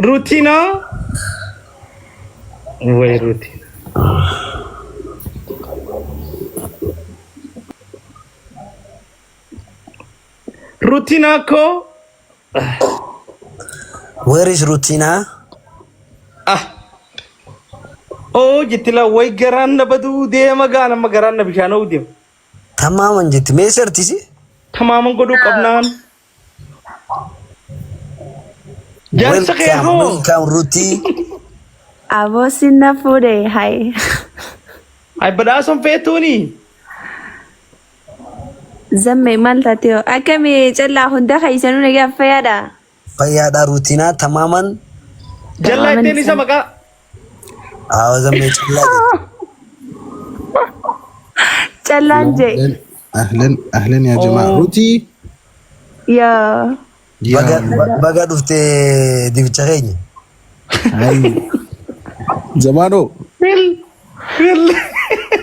Ruutiina. Way ruutiina. Ruutiina koo. Where is Rutina? Ah. Oo jetti laa way garaan na baduu deema gaan amma garaan na bishaan o'uu deema. Tamaaman jetti. Mee sertisi? Tamaaman godhuu qabnaan. Jaarsa kee Welcome, hoo. welcome Ruti. Aboo sinna fuudhe hay. Ay badhaasan feetuuni. Zamme maal taate hoo? Akkami callaa hunda keessanuu nagaa fayyaadha. Fayyaadha Rutina tamaaman. Jallaa Tamaaman ittiin isa isaan. maqaa. Awa zammee callaa jetti. Callaan jee. Ahlan, ahlan, ahlan yaa jamaa. Oh. Rutii. Yoo. Baga, Yaa. baga dhufte dibicha keenya. Ay. Zamaanoo. Fil. Fil.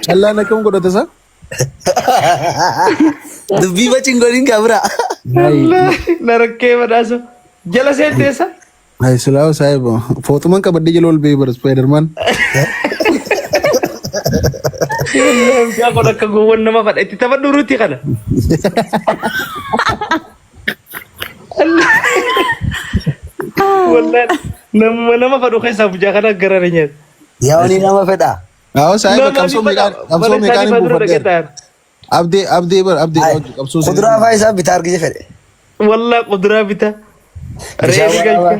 Callaan akkam godhata isaa? Dubbii bacin godhin kabira. Wallaahi na rakkee badhaasa. Jala seenteessa. Ay silaa saahiba. Fooxuman qabadhee jala ol ba'ee bara Spiderman. Mucaa kun akka gowwan nama fadha. Itti taphadhu ruutii kana. Wallaahi nama nama fadhu keessaa mucaa kana gara na nyaata. Yaa wani nama fedha. Haa saahiba Nama qabsoo ni fadha. meeqaan qabsoo Mana meeqaan isaanii hin faa dura dhaqee buufadheera. taa'an. Abdee abdee bara abdee Ay, qabsoo Kuduraa faa isaa bitaa argise fedhe. Wallaahi kuduraa bita. Bishaan Re'ee waraabaa.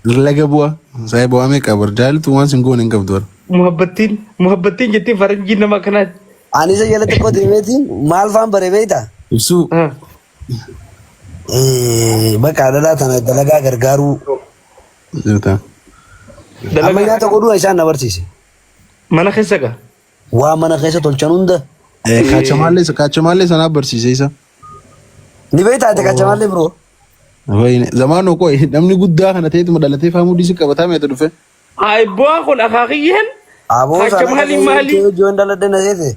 galcha. Laga bu'a. Saahiba waa meeqa bara jaalatu waan sin goone hin qabdu bara. Muhabbattiin muhabbattiin jettiin faranjiin nama akkanaati. Ani isa jalatti qote beetiin maal faan bare beektaa? Ibsuu. Ah. Bakka dhalaa tana dalagaa gargaaruu. Jirta. Amma Dalagaa nyaata godhuu isaan na barsiise. mana keessa gaa. Waa mana keessa tolchan hunda. Kaachamaallee kaachamaallee sanaaf barsiise isa. Ni beektaa ati kaachamaallee biroo? Wayne zamaanoo qoy namni guddaa kana ta'eetuma dhalatee faamuu dhiisi qabataa meeta dhufe. Ay bu'aa kun akaakiyyeen Aboo sana kaachamaalii maalii? ijoon dhaladhe na seete.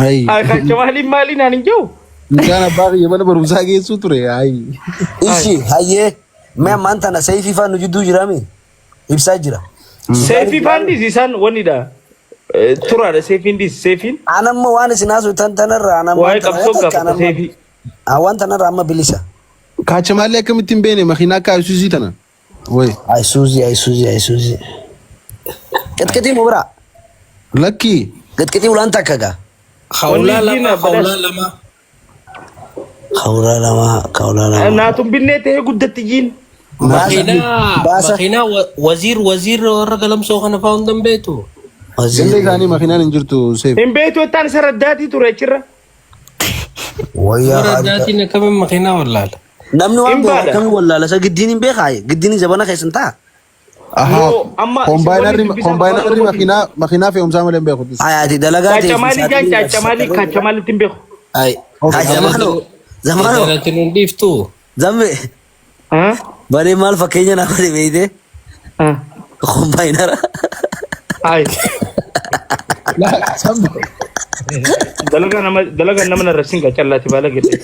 Ayi. Ay kaachamaalii maalii naan hin jiru. Mucaan abbaa kiyya mana barumsaa geessuu ture. Ayi. Ishi hayyee mee ammaan tana seeyfii faan nu jidduu jiraami? Ibsaa jira. Seefii faandis isaan wannidha. Turaadha seefiin dis seefiin. An amma waan isin haasoo tan tanarra an Waa'ee ammaan tana qabsoo takka an gaafata amma seefii. waan tanarra amma bilisa. Kaachamaallee akkamitti hin beekne makiinaa akka Isuuzii tana. Wayi. Ayisuuzii ayisuuzii ayisuuzii. Qixqixii moo biraa? Lakkii. Qixqixii ulaan takka gaa. Wanni Hawlaa isiin lama, badhaas hawlaa lama. Kawulaa lama kawulaa lama. naatun binnee ta'ee guddatti jiin. Baasa Makiinaa, baasa. makiinaa waziir, waziir warra galamsoo kana fa'aa hundan beektu. Ganda Waziir. isaanii makiinaan hin jirtu seef. Hin beektu jettaan isa raddaatii ture achirra. Wayyaa Warra haadha. addaatiin akkamiin makiinaa wallaala? Namni waan Hin beeku baadha. akkamiin wallaala isa giddiin hin beekaa giddiin jabana keessan ta'a. Ahaa. Yoo amma isin wanni Kombaayinarri dubbisan afaan kombaayinarri Oromootiin. makiinaa makiinaa fe'umsaa malee hin beeku. Ayaati dalagaa ta'e fi Kaachamaalii jaan saaxilii caachamaalii kaachamaalitti hin beeku. Ay, Okay. ay zamano, zamano, Jalatti nun dhiiftu. zamme, Ah? baree maal fakkeenya naa godhe beeyte, Ah. kombaayinara. Ay. Laa sambo. Dalagaa nama dalagaa nama narrabsin qacallaati baala gidde.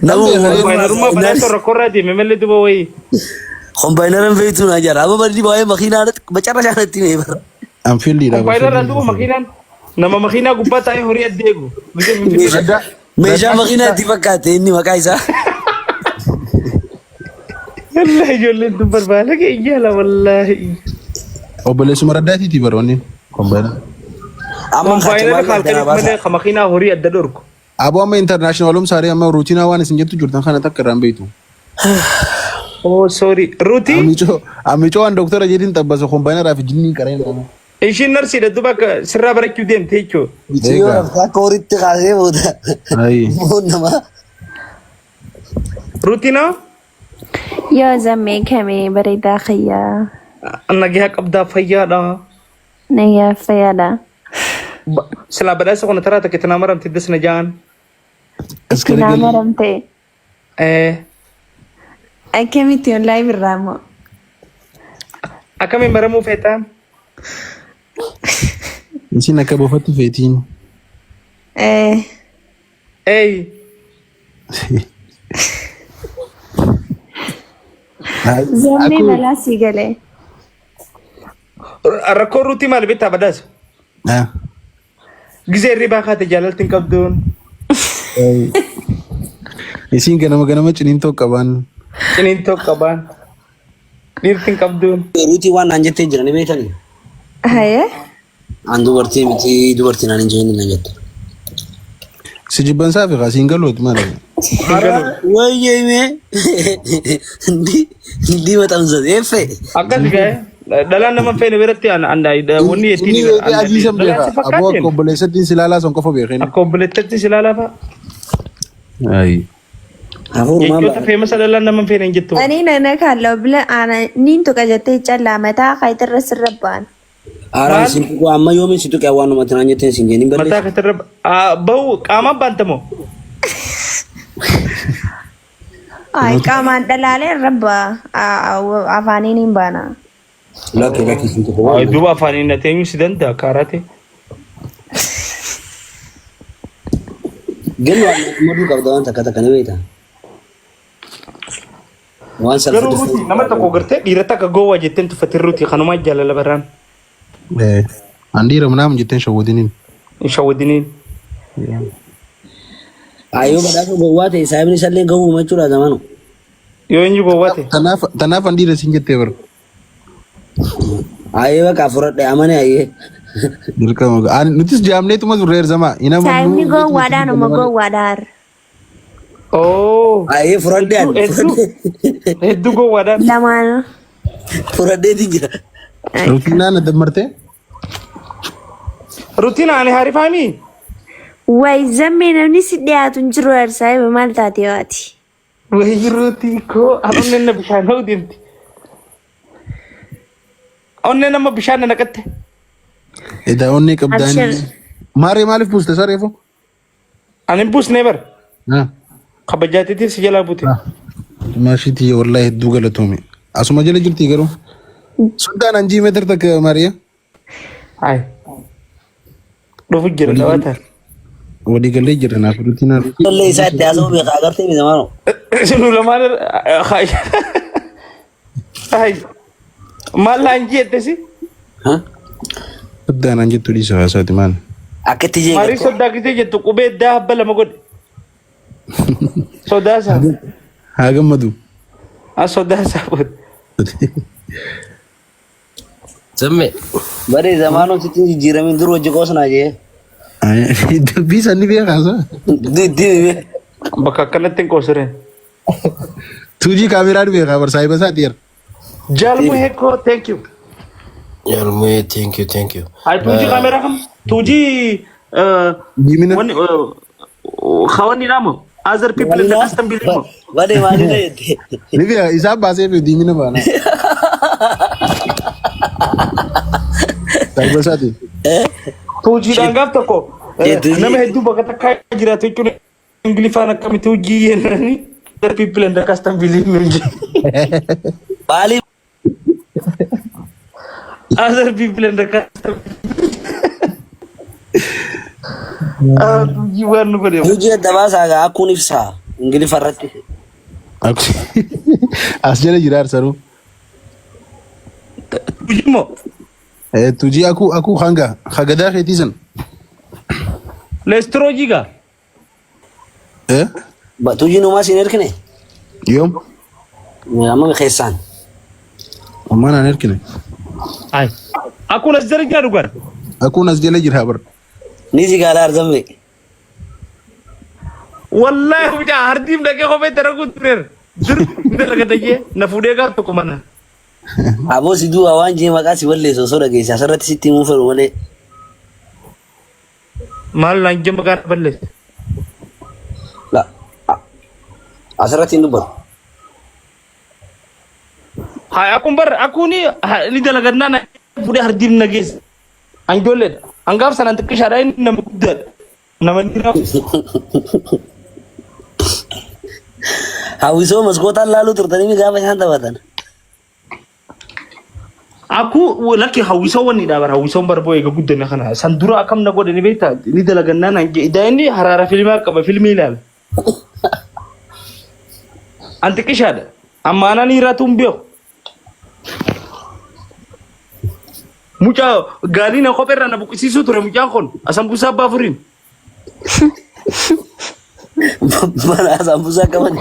Nama Zambe Kombaayinarummaa badhaasa rakkoorraa deeme malee duba wayii. Kombaayinara hin beektu naa jara. Amma barri waa'ee makiinaa macarrashaa natti himee bara. Anfiildiidha. Kombaayinarraa duba makiinaan nama makiinaa gubbaa taa'ee horii adda eegu. Gizee Finfinnee Raddaa Meeshaa raddaa makiinaa itti fakkaate inni maqaa isaa. Wallahi ijoolleen tun barbaada kee iyyaala wallahi. Obboleessuma raddaatiiti baroonni. Kombaayinara. Amma Kombaayinara kaachamaallee adda naa halkaniif baasa. malee ka makiinaa horii adda dhorku. Aboo amma international saarii amma ruutinaa waan isin jettu jirtan kana takka irraan beektu. Oh sorry. Ruutii Amicoo amicoo waan doktara jedhin xabbasa kombaayinaraa fi jinniin qareen nama. ishiin narsiidha duba akka sirraa barachuu deemte jechuudha. Bichiyoo Eegaa. raftaa akka horiitti kaasee booda. Ayi. Foon namaa. Ruutinaa Yoo zammee kamee bareedaa kiyyaa. nagaa qabdaa fayyaadha. Nagaa fayyaadha. Silaa badhaasa kuna taraa takka itti naa maramte das na jaan. Itti naa maramte. Eh, Akkamitti on live irraa immoo? Akkamiin maramuu feetaan? Isin akka bofatti feetiin. Eh, Ey, Zammee Aku. balaa sii galee. Rakkoo ruutii maal beektaa badhaasa? Ah. Gizee hirribaa kaate jaalalti hin qabduun. Isiin ganama ganama ciniintoo qabaan. Ciniintoo qabaan. Dhiirti hin qabduun. Ruutii waan naan jettee jira ni beektanii? Hayee. An dubartii miti dubartii naan hin jeen naan jette. Si jibbansaa fi kaasiin galuuti maal? Wayyee mee ndi maxxansa eeffe. Akkas ga'e dhalaan nama hin feene biratti an an wanni Inni ittiin beekee adii san dhalaan beeka. si Aboo akka fakkaateen obboleessattiin si ilaalaa san qofa beekeen. akka obboleettatti si ilaalaa fa'a. Ayi. Hafuurumaan Jechoota feemasa dhalaan nama hin feene hin jettu. Ani nana kaalloo bila ana niin tuqa jettee callaa mataa kaayitirra sirra ba'an. Aaraan sin tuqu amma yoomiin si tuqe waan namatti naan jetteen sin jeen hin Mataa balleessu. keetirra bahu qaamaan baantamoo? Ay qaamaan dhalaalee irra ba'a. Afaaniin hin baana. Lakki lakki sin tuqu. Ay duuba afaaniin na teenyuu si danda'a kaaraate. Gin waan maduu qabda waan takka takka ni beekta. Waan Garuu salphatu. ruutii nama tokko gartee dhiira takka gowwaa jetteen tuffatin ruutii kanumaa jaalala barraan An dhiira manaa jetteen shawwadiniin. hin shawwadiniin. Ayyoo badhaasa gowwaa ta'e saayibni isallee gowwuma jechuudha zamanu. Yoo inni gowwaa ta'e. Tanaaf tanaaf an dhiira siin jettee bara. Ayyee bakka fudhadhe amane ayyee. Dirqama. Ani nutis jaamneetuma turre erzamaa. Hin amannu. Saayibni gowwaadhaan uma gowwaadhaan. Oh. Ayyee fudhadhe ani. Hedduu hedduu gowwaadhaan. Lamaanuu. Fudhadheetiin jira. Rutinaan adda martee. Rutiin ani harifaamii. Way zammee namni si dhiyaatu hin jiru saayiba maal taate yoo ati? Wayi ruutii koo onneen na bishaan hoo deemti. Onneen nama bishaan na naqatte. Edaa onnee qabdaan. Abshir. Maaree maaliif buuste sareefoo? Ani hin buusnee bar. Ah. Kabajaatiitiif si jalaa bute. Maashiitii wallahi hedduu galatoomi. Asuma jala jirti garuu. Sultaan anjii meetir takka Maariya. Hai. Dhufu jira dhawaata. Walii galee jira naaf rutiin Illee isaa itti haasa'uu beekaa agartee mi zamanu. Sunu lamaan hai. Hai. Maal laan jette si? Soddaan an jettu dhiisa haasaati maal. Akka itti jee Marii soddaa gisee jettu qubee daa abba lama godhe. Sodaa isaa. Haa gammadu. Ah sodaa isaa godhe. Zamme. Bari zamaanoo sitti hin jijjiiramin dur wajji qoosnaa jee. Dubbii sanni beekaa saa. Diddii Bakka akkanatti hin qoosireen. Tuujii kaameeraa beekaa bar saahiba isaa dhiyeera. Jaalmu heekoo thank you. Yaalmee thank you thank you. Hai tuujii kaameeraa kam? Tuujii Diimina. wanni hawani dhaamu. Other people in the custom believe. Bari maalidha jette. Ni beekaa isaa baasee fi diimina baana. Saahiba isaati. Tuujiidhaan gaaf tokko Tuujii. nama hedduu bakka takkaa jiraatu jechuun Ingiliffaan akkamitti hojii jennani other people in the custom believe me jedhe. Maali Other people in the custom. Ah, tuujii waan nu godhe. hojii adda baasaa gaa akkuun ibsaa Ingiliffa irratti. As jala jira arsaruu. Tuujii moo? Tuujii akuu akuu hanga hagadaa keetii san. Leestiroo jigaa. Eh? Tuujiin uumaa siin erkine Yoom? Amma keessaan. Ammaan aan erkine. Ay. Akkuma as jala jira dhugaan. Akuun as jala jira bar. Ni si gaala arzambe. Wallaahi mucaa hardiif dhaqee kophee daraguun tureera. Dur dalaga dayyee na fuudhee gaaf tokko mana. Aboo si du'a waan jee maqaa si balleessu osoo dhageesse asirratti sitti himuu fedhu malee. Maal naan jee maqaa na balleesse. La asirratti hin dubbatu. Haa akkuma bar akkuuni ni dalagannaa na fuudhee hardiif na geesse. Anjoolleedha. Hangaaf sanaan xiqqishaadha inni nama guddaadha. Nama inni rafu. Hawwisoo maskootaan laaluu turtanii gaafa isaan taphatan. Akku lakki hawwisoo wanni dha bara hawwisoon bara boo'ee eega guddanne kana san dura akkam na godhe ni beektaa ni dalagannaa naan jee idaa inni haraara filmaa qaba filmii ilaala. An xiqqishaadha. Amma anaan dhiiraatu hin beeku. Mucaa gaalii na kopheerraa na buqqisiisuu ture mucaan kun asambuusaa abbaa afuriin. Mana sambuusaa qaban.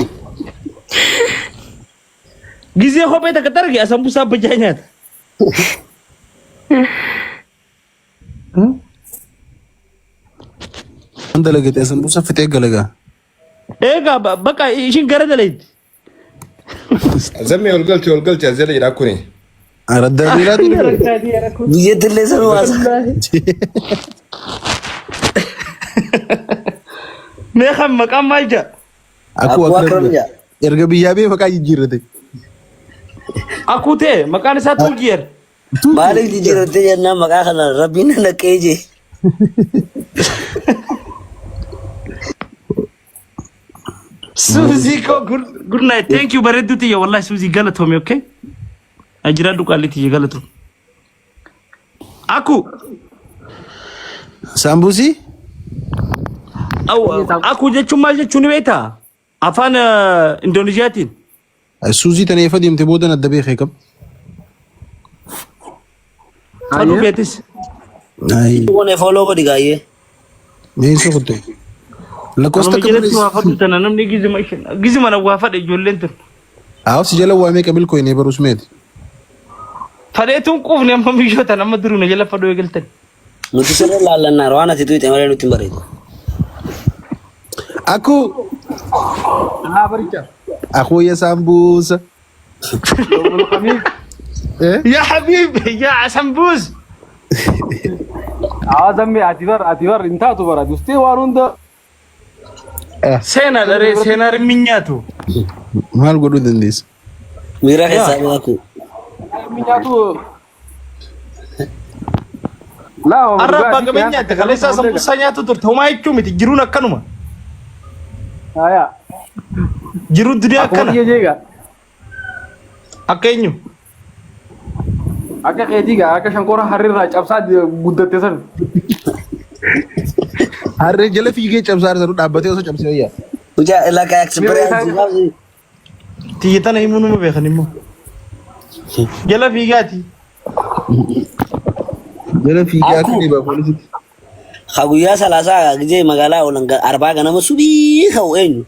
Gizee kophee takka targe asambuusaa abbajaa nyaata. Waan dalagate asambuusa fixee galagaa. Eegaa bakka ishiin gara dalayti. Zammee ol galchi ol galchi as jala jira kuni. Araddaa beelaatu dhufe. Biyyatti illee sanuma haasa. Mee kan maqaan maal jedha? Akkuu Akkuu akram akram jedha. Erga biyyaa bee maqaa jijjiirrate. Akkuu ta'e maqaan isaa Tuujiyer. Maaliif jijjiirattee jennaan maqaa kana rabbiin na naqee jee. Suuzii koo good night. Thank you bareedduu tiyya wallahi Suuzii galatoomi okay? Ajiraadhu qaalli tiyya galatoomi. Aku Saambuusii? Aku jechuun maal jechuun ni beektaa? Afaan Indoneeziyaatiin. Suuzii tana efa deemte booda adda beekee qab. Fadhuu beetis. Ayi. Kun follow godhi gaayyee. Mee sokotte. Lakkoofsa Kanuma takka jalatti waa barreessi. fadhu tana namni gizima isheen gizima na waa fadhe ijoolleen tun. Haa si jala waamee qabil koyinee barus meeti. Fadheetuun quufne amma miishoo tana amma duruu na jala fadhuu eegaltan. Nuti sirra laallannaa waan ati tuqxe malee nutti hin bareedu. Aku Haa baricha. akuya sambuusa. Yawmul khamiis. Eh? Yaa habiibi yaa sambuus. Haa zammee ati bar ati bar hin taatu bar ati ustee waan hunda Seenaa dharee seenaa rimmi nyaatu. Maal godhuu dandeessa? Miira keessaa beeku. inni nyaatu. Laa Har'a abbaa qabeenya nyaate kaleessaa sambuusaa nyaatu turte homaa jechuu miti jiruun akkanuma. Haaya. Jiruun duniyaa Akkuma akkana. kiyya jeegaa. Akka eenyu? Akka keetii gaa akka shankoora harrirraa cabsaa guddatte san. Harree jala fiigee cabsaa harsa dhaabbatee osoo cabsee wayyaa. Mucaa lakka experience qabdi. Tiyya tana himuu numa beekan immoo. Jala fiigaati. Jala fiigee akka deebaa poolisitti. Ha guyyaa salaasaa gizee magaalaa oolan arbaa ganama subii ka'u eenyu?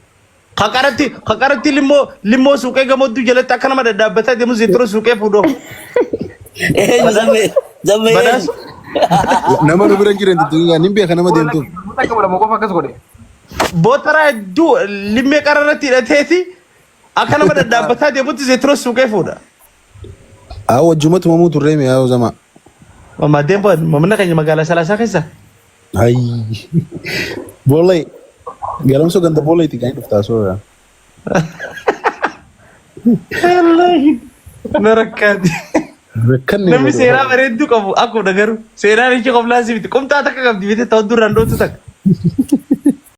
Kaqaratti kaqaratti limmoo limmoo suuqee gamodduu jalatti akka nama dhadhaabbataa deemu zeetira suuqee fuudhoo. Eenyu zammee zammee Badhaas eenyu? Nama nu bira hin jiran tuttuqaa nin beeka nama deemtuuf. Takka godhama qofa akkas godhe. Bootaraa hedduu limmee qara irratti hidhateeti akka nama dhadhaabbataa deemutti zeetira suuqee fuudha. Haa wajjuma tumamuu turree mi'aawu zamaa. Mamma deemba mamna keenya magaalaa salaasaa keessa. Ayii. Boolee. Galamsoo ganda booleeti kan dhuftaa soora. Wallaahi na rakkaate. Rakkanne Namni seenaa bareedduu qabu akkuma garuu seenaan ishee qoflaa si miti qomxaa takka qabdi bitee ta'u duraan dootu takka.